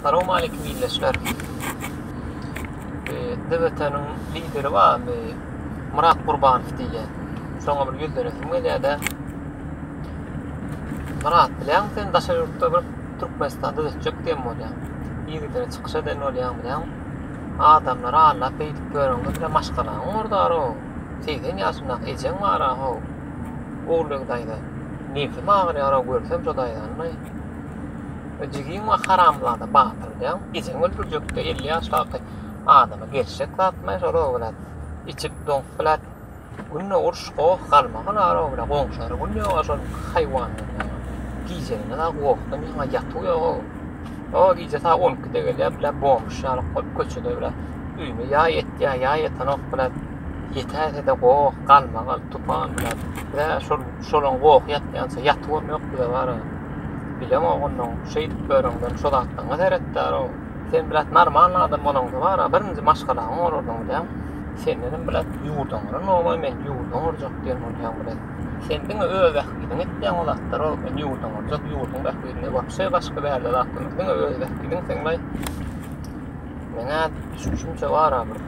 Salowmaleýkim ildeşler. DWT-niň lideri bar, Myrat Gurbanow diýilýän. Şoňa bir ýüzlenesim gelýär-de. Myrat, bilýäňmi sen daşary ýurtda bir Türkmenistanda düzetjek diýen bolýaň. Yzygiderli çykyş eden bolýaň, bilýäňmi? Adamlary aldap beýdip ýöreňde bile maşgalaň bor-da-how. 80 ýaşyndaky ejeň bar-a-how. Ogulbeg daýza. Nebsim agyrýar-ow görsem şo daýzany. Jigiň we haramzada batyr bilýäňmi? Ejeňi öldürjekde 50 ýaşdaky adama gelişjek zatmy şol-ow bilen. Içip doňup bilen. Günde uruş goh galmagyl ara bile goňşulara gün ýok şol haýwanlar. Gijeline da gohdan ýaňa ýatuw ýok. O gije saat 12-de gelýär bile bombuş ýaly bolup köçede bile öýüne ýa ýetýär ýa ýetenok bile ýetäýse-de goh galmagal tupan bile. Bize şol şolaň gohy ýatýança ýatuwam ýok bize bara. Bilemok onnoň şeýdip ýöreňden şo zatlaryňa seretdär-ow. Sen bilet normalny adam bolaňda bara birinji maşgalaňy gorardyň bilýäň. Sendenem bilet ýurduň oňa men ýurduň gurjak diýen bolýaň bilet. Sen diňe öz bähbidiňi etýäň o zatlar o men ýurduň gurjak ýurduň bähbidine wapşe başga bärde zatlar diňe öz bähbidiň seňlaý. Meňä düşünişimçe bara bir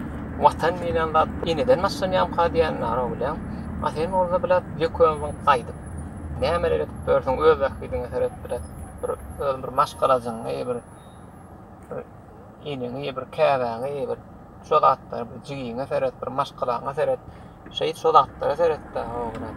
watan diýlen zat eneden başlanýamka diýen bar bilýäň. A sen bolsa bilet ýököňiň gaýdyp nämeler edip ýörsüň öz bähbidiňe seret bilet. Bir öz bir maşgalajyňy bir bir eneňi bir käbäňi bir şo zatlara bir jigiňe seret bir maşgalaňa seret şeýt şo zatlara seret-de oglan.